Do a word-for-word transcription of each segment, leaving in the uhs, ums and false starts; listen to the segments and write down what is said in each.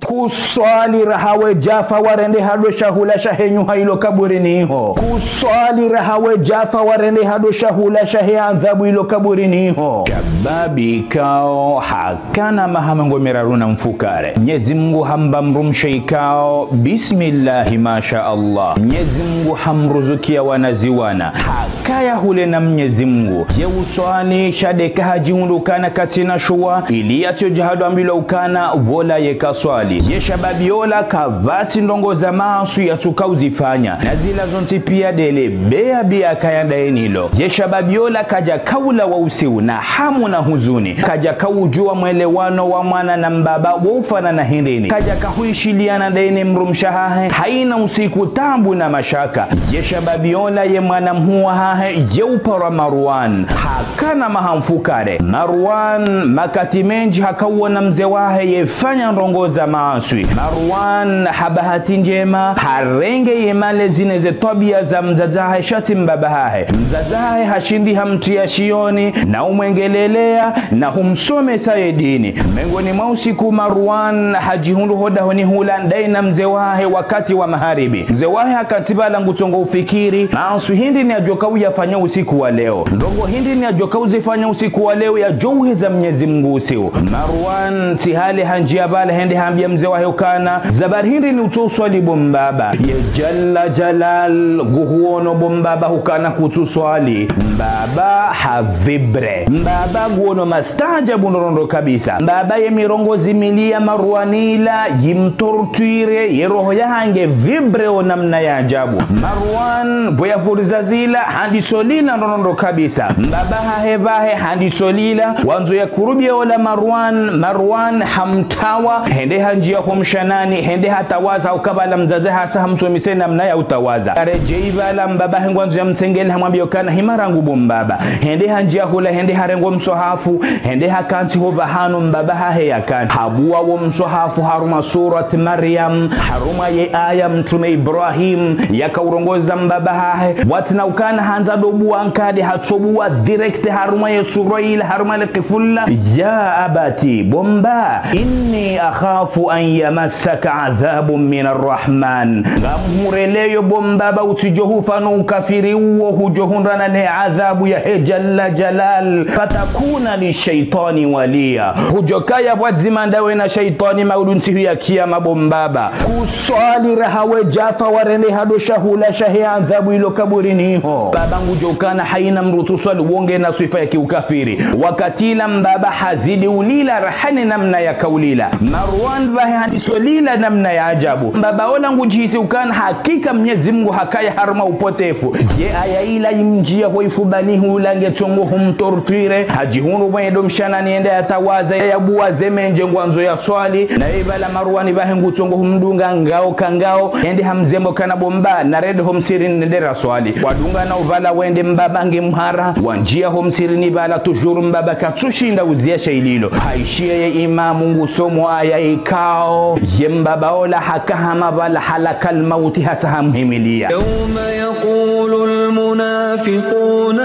Kuswali raha we djafa warende hado shahula shahe nyuha ilo kaburini ho. Kuswali raha we djafa warende hado shahula shahe adhabu ilo kaburini ho. Shababi ikao hakana maha mengo miraru na mfukare. Mnyezi Mngu hamba mdrumshe ikao, bismillahi, masha Allah. Mnyezi Mngu hamruzukia wanaziwana. Hakaya hule na Mnyezi Mngu. Ye uswali, sha de kahadjihundru ukana katsina shuwa, ili yatso djahado ambilwa ukana, wola ye kaswali. Ye shababi ola kapvatsi ndrongo za maaswi yatsuka uzifanya. Na zila zontsi pia dele, beya biya kaya ndaye nilo. Ye shababi ola kadjaka ula wo usiu na hamu na huzuni. Kadjaka udjua mwelewano wa mwana na mbaba wo ufanana hindrini. Kadjaka huishiliana ndaye ne mdrumshe wahahe, haina usiku, tabu na mashaka. Ye shababi ola ye mwana mhuu wahahe, ye uparwa Marwan. Hakana maha mfukare. Marwan, makati mendji haka uona mze wahe yefanya ndrongo za maaswi. Marwan, ha bahati ndjema, harenge ye malezi ne ze twabia za mdzadze wahe sha tsi mbaba wahe. Mdzadze wahe hashindi hamtria shioni, na umwengelelea, na humsomesa ye dini. Mengoni mwa usiku Marwan hadjihundru ho dahoni hula ndaye na mze wahe wakati wa maharibi. Mze wahe hakantsi pvala ngutsongo ufikiri, maaswi hindrini yadjoka uyafanya usiku wa leo. Ndrongo hindrini yadjoka uzifanya usiku wa leo yadjo uheza Mnyezi Mngu usiu. Marwan tsi hale handjia pvala hende hambia mze wahe ukana, za bari hindrini utso uswali bo mbaba. Ye Jalla Jalal nguhuono bo mbaba hukana kutsu swali. Mbaba ha vibre. Mbaba nguono mastaajabu ndrondro kabisa. Mbaba ye mirongozi mili ya Marwan ila yimtorture, ye roho yahahe nge vibre o namna ya ajabu. Marwan, bo yapvuriza zila, handiso lila ndrondro kabisa. Mbaba hahe pvahe handiso lila, wandzo yakurubie ola Marwan, Marwan hamtawa, hende handjia ho mshanani, hende hatawaza, uka pvala mdzadze hasa hamsomise namna ya utawaza. Haredjei pvala mbaba hahe ngwandzo yamtsengele hamwambia ukana hima rangu bo mbaba. Hende handjia hula, hende harenga o mswahafu, hende hakantsi ho pvahanu mbaba hahe yakantsi. Habua wo mswahafu harumwa Surat Maryam, harumwa ye aya Mtrume Ibrahim yaka urongoza mbaba hahe. Watsina ukana handza do bua nkade, hatso bua direct harumwa ye sura ila, harumwa le kifulla. Ya abati, bo mbaba, إني أخاف أن يمسك عذاب من الرحمن. Ngamhureleyo bo mbaba utsidjo hufa no ukafiri uwo hudjo hundrana ne adhabu yahe Jalla Jalal. فتكون للشيطان وليا. Hudjo kaya pvwadzima ndawe na shaitani maudu ntsihu ya kiyama bo mbaba. Kuswali raha we djafa warende hado shahula shahe adhabu ilo kaburini ho. Mbaba ngudjo ukana haina mdru utsu swali wo ngena swifa ya kiukafiri. Wakati ila mbaba hazidi ulila raha ne namna yaka ulila. Marwan pvahe handiso lila namna ya ajabu. Mbaba ola ngudjihisi ukana hakika Mnyezi Mngu hakaya harumwa upotefu. Ye aya ila yimdjia ho ifubani hula ngetsongo humtorture. Hadjihundru mwendo mshanani yende yatawaza, yabua ze mendje ngwandzo yaswali. Naye pvala Marwan pvahe ngutsongo humdunga ngao ka ngao. Hende hamzembo ukana bo mbaba, narende ho msirini nende raswali. Wadungana pvala wende mbaba nge mhara. Wandjia ho msirini pvala toujours mbaba katsushinda uzia sha ililo. Haishia ye imamu ngusomo aya ikao. Ye mbaba ola haka hama pvala halakal mauti hasa hamhimilia. يوم يقول المنافقون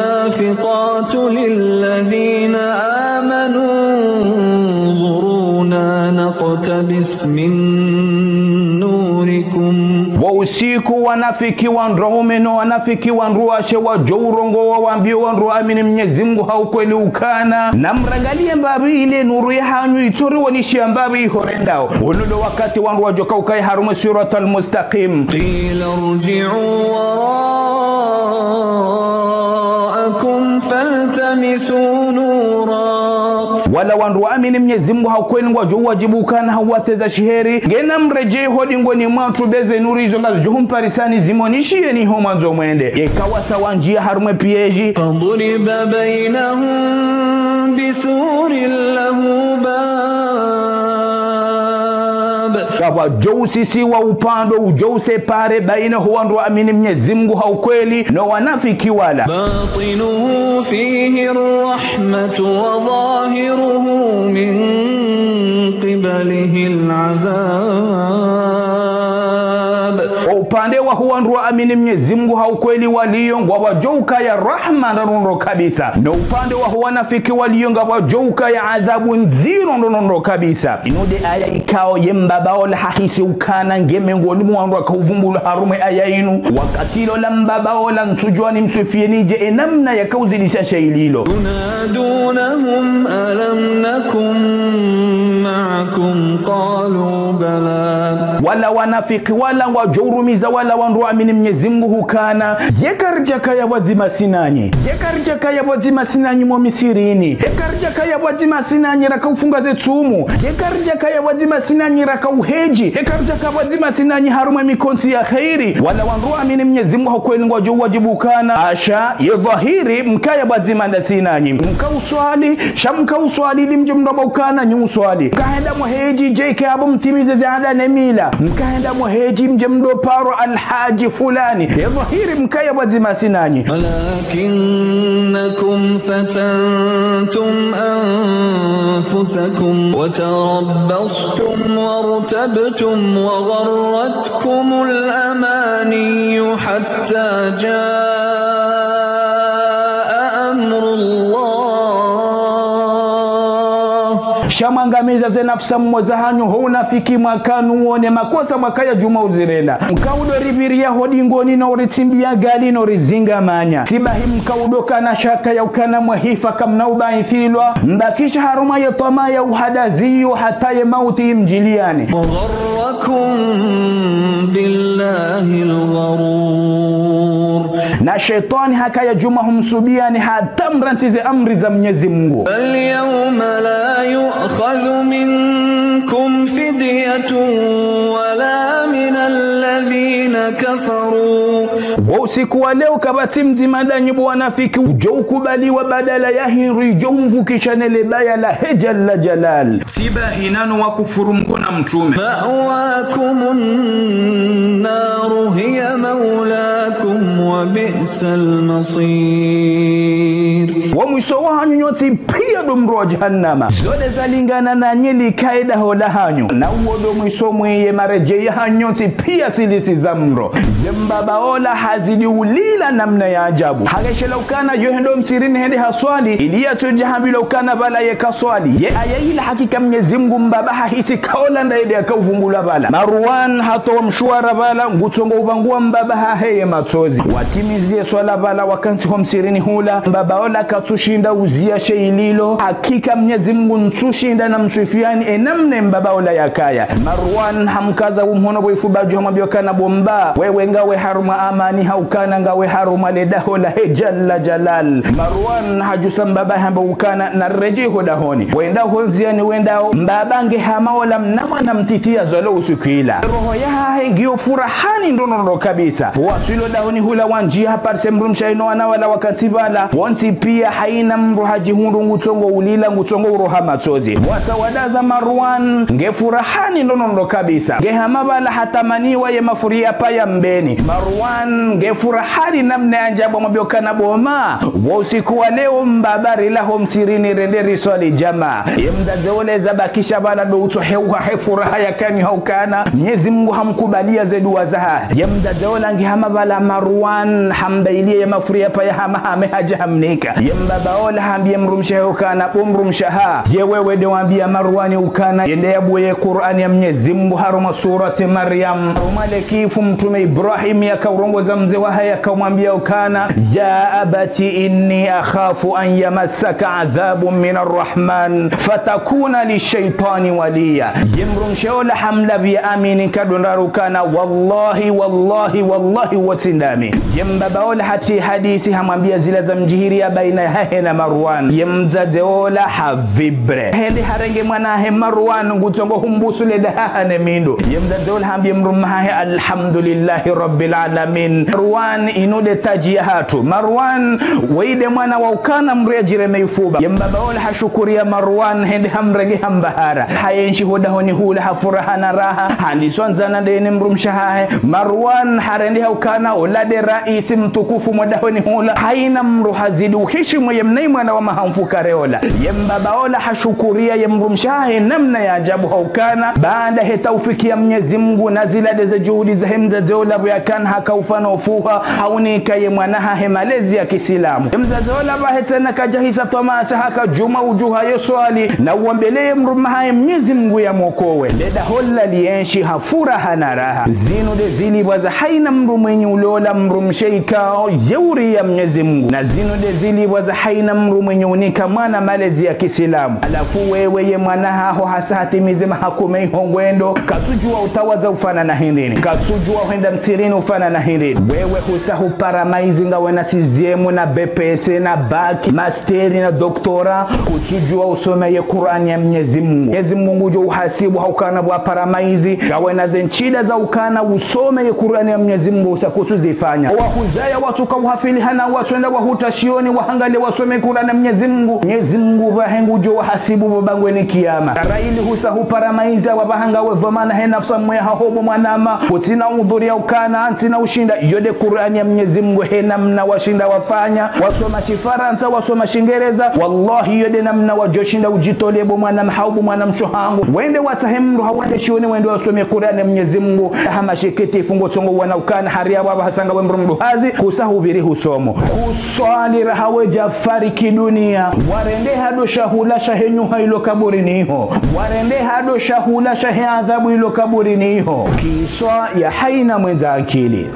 والمنافقات للذين آمنوا انظرونا نقتبس من نوركم. Wo usiku wanafiki wandrume no wanafiki wandruwashe wadjo urongoa wambie wandru waamini Mnyezi Mngu ha ukweli ukana, namrangalie mbapvi ile nuru yahanyu itso riwoneshea mbapvi iho rendao. Unu ndo wakati wandru wadjoka ukaya harumwa Siratal Mustaqim. قيل ارجعوا وراءكم فالتمسوا نورا. Wala wandru waamini Mnyezi Mngu ha ukweli ngwadjo uwajibu ukana hawateza shiheri. Ngena mredjei ho dingoni mwatru be ze nuru izo ngazidjo humparisani zimoneshieni ho mwandzo mwende. Yeka wasa wandjia harumwa piège. فضرب بينهم بسور له باب. Kapvwadjo usisiwa upando udjo usépare baina ho wandru waamini Mnyezi Mngu ha ukweli no wanafiki wala. باطنه فيه الرحمة وظاهره من قبله العذاب. Upande waho wandru waamini Mnyezi Mungu ha ukweli waliyo ngwadjo ukaya rahma ndrondro kabisa. No upande waho wanafiki waliyo ngwadjo ukaya adhabu ndziro ndrondro kabisa. Inu nde aya ikao ye mbaba ola hahisi ukana nge mengoni mwa wandru wakao uvumbulwa harumwa ye aya inu. Wakati lola mbaba ola ntsudjuwa nimswifiyeni dje enamna yakao uzidisha she ililo. ينادونهم ألم نكن معكم قالوا بلى. Wala wanafiki wala ngwadjo urumiza wala wandru waamini Mnyezi Mungu hukana: Ye karidjakaya pvwadzima si nanyi? Ye karidjakaya pvwadzima si nanyi mo msihirini? Ye karidjakaya pvwadzima si nanyi raka ufunga ze tsumu? Ye karidjakaya pvwadzima si nanyi raka uheji? Ye karidjakaya pvwadzima si nanyi harumwa ye mikontsi ya kheri? Wala wandru waamini Mnyezi Mungu ha ukweli ngwadjo uwadjibu ukana: Asha, ye dhwahiri mkaya pvwadzima nda si nanyi. Mka uswali, sha mka uswali ili mdje mdroba ukana nyi uswali. Mkahenda mwaheji, dje ike apvo mtimize ze ada ne mila. Mkahenda mwaheji mdje mdro paro alhaji fulani. Ye dhwahiri mkaya pvwadzima si nanyi. ولكنكم فتنتم أنفسكم وتربصتم وارتبتم وغرتكم الأماني حتى جاء أمر الله. Sha mwangamiza ze nafsi mwe zahanyu ho unafiki mwakana uwo ne makosa mwakaya djuma uzirenda. Mka udo ripviriya ho dingoni no uritsimbiya gali no urizinga manya. Sibahi mka udo kana shaka ya ukana mwahifa kamna ubaithilwa. Mbakisha harumwa ye twamaa ya uhadazi yo hata ye mauti imdjiliyani. وغركم بالله الغرور. Na shetwani hakaya djuma humsubiyani hata mrantsize amri za Mnyezi Mungu. فاليوم لا يؤخذ منكم فدية ولا من الذين كفروا. Wo usiku wa leo kapvatsi mdzima ndanyi bo wanafiki udjo ukubaliwa badala ya hindru idjo humvukisha ne le baya lahe Jalla Jalal. Sibahi nanyi wakufuru mkana mtrume. مأواكم النار هي مولاكم وبئس المصير. Wo mwiso wahanyu nyontsi piya ndo mdro wa jahannama. Zo nde zalingana nanyi likaye daho lahanyu. Na uwo ndo mwiso mwiye maredjeyi yahanyu nyontsi piya silisi za mdro. Ye mbaba ola hazidi ulila namna ya ajabu. Hageshelea ukana yo hende msihirini hende haswali, ili yatsodja hambilwa ukana pvala ye kaswali. Ye aya ila hakika Mnyezi Mungu mbaba hahisi ka ola nda yende yaka uvumbulwa pvala. Marwan hatowa mshuwara pvala, ngutsongo upvanguwa mbaba hahe ye matsozi. Watimizi ye swala pvala wakantsi ho msihirini hula, mbaba ola katsushinda uziya she ililo. Hakika Mnyezi Mungu ntsushinda namswifiyani enamna mbaba ola yakaya. Marwan hamkaza umhono bo ifuba dju hamwambiya ukana bo mba, wewe ngawe harumwa amani ha ukana ngawe harumwa le daho lahe Jalla Jalal. Marwan hadjusa mbaba hamba ukana naredjeyi ho dahoni. Wenda ho ndziyani wendao, mbaba nge hama ola mna mwana mtiti yazalwa usiku ila. Roho yahahe ngiyo furahani ndrondro kabisa. Waswili ho dahoni hula wandjiya haparise mdrumshe hahe no wana wala wakantsi pvala. Wontsi piya hayina mdru hadjihundru ngutsongo ulila ngutsongo uroha matsozi. Wasa wadaza Marwan nge furahani ndrondro kabisa. Nge hama pvala hatamaniwa ye mafuri ya paya mbeni. Marwan nge furahani namna ya ajabu hamwambiya ukana bo ma, wo usiku wa leo mbaba rilawa ho msihirini rende riswali djamaa. Ye mdzadze ola zabakisha pvala ndo utso heuha he furaha yakana ha ukana Mnyezi Mungu hamkubaliya ze duwa zahahe. Ye mdzadze ola nge hama pvala Marwan hamdayiliya ye mafuri ya paya hama hame hadja hamnika. Ye mbaba ola hambiya ye mdrumshe hahe ukana bo mdrumshe hangu, ye wewe nde wambiya Marwan ukana yende yabuwe ye Kur'ani ya Mnyezi Mungu harumwa surati Maryam, harumwa le kifu mtrume Ibrahim yaka urongoza mze wahahe yaka umwambiya ukana: يا أبت إني أخاف أن يمسك عذاب من الرحمن فتكون للشيطان وليا. Ye mdrumshe ola hamlapviya amini nkado ndraru ukana: Wallahi, wallahi, wallahi, wo tsi ndami. Ye mbaba ola hatsi hadisi hamwambiya zila zamdjiriya bayina yahahe na Marwan. Ye mdzadze ola havibre. Hende harenge mwana hahe Marwan ngutsongo humbusu le daha ne mindru. Ye mdzadze ola hambiya mdrume hahe: Alhamdulillahi Rabbil Alamin. Marwan, inu nde tadji yahatru. Marwan, wewe nde mwana wa ukana mdru yadjireme ifuba. Ye mbaba ola hashukuriya Marwan hende hamrenge hambahara. Hayenshi ho dahoni hula ha furaha na raha. Handisa wandzana nde ne mdrumshe hahe. Marwan harendeha ukana ola nde raisi mtukufu mwa dahoni hula. Hayina mdru hazidi uhishi Mwe ye mnayi mwana wa maha mfukare ola. Ye mbaba ola hashukuria ye mdrumshe hahe namna ya ajabu ha ukana, baanda he taufiki ya Mnyezi Mngu na zila nde ze juhudi zahe mdzadze ola pvo yakana haka ufa no ufuha, haunika ye mwana hahe malezi ya kisilamu. Ye mdzadze ola pvahe tsena kadjahisa twamasa haka djuma udjuha yo swali, na uombele ye mdrume hahe Mnyezi Mngu ya mwokowe. Leda hola lienshi ha furaha na raha. Zinu nde zilipvwa za haina mdru mwenye ulola mdrumshe ikao ye uria Mnyezi Mngu. Na zinu nde zilipvwa za haina mdru mwenye unika mwana malezi ya kisilamu. Halafu wewe ye mwana haho hasa hatimize maha kume iho ngwendo, katsudjua utawaza ufanya na hindrini. Katsudjua hwenda msirini ufanya na hindrini. Wewe husa hupara maizi ngawe na sixième na B P C na bac, master na doctorat, kutsudjua usome ye Kur'ani ya Mnyezi Mngu. Mnyezi Mngu ngudjo uhasibu ha ukana pvwa para maizi, ngawe na ze ntsida za ukana usome ye Kur'ani ya Mnyezi Mngu usa kutsuzifanya. Wahuzaya watsuka uhafili hana watswenda wahuta shioni wahangalie wasome Kur'ani ya Mnyezi Mngu. Mnyezi Mngu pvahe ngudjo wahasibu pvo bangweni kiyama. Karaili husa hupara maizi apvapvaha ngawe dhwamana he nafsi mwe haho bo mwanama. Kutsina udhuri ya ukana, ntsina ushinda, iyo nde Kur'ani ya Mnyezi Mngu he namna washinda wafanya. Wasoma Shifarantsa, wasoma Shingereza. Wallahi, iyo nde namna wadjoshinda udjitole bo mwanama hau bo mwanamshe hangu. Wende watsahe mdru hawande shioni wende wasome Kur'ani ya Mnyezi Mngu. Ha masikitifu ngotsongo uona ukana hari apvapvaha sa ngawe mdru mdru hazi, kusa hupviri husomo. Kuswali raha wedja fariki dunia. Warende hado shahula shahe nyuha ilo kaburini iho. Warende hado shahula shahe adhabu ilo kaburini iho. Kiswa ya haina mwendza akili.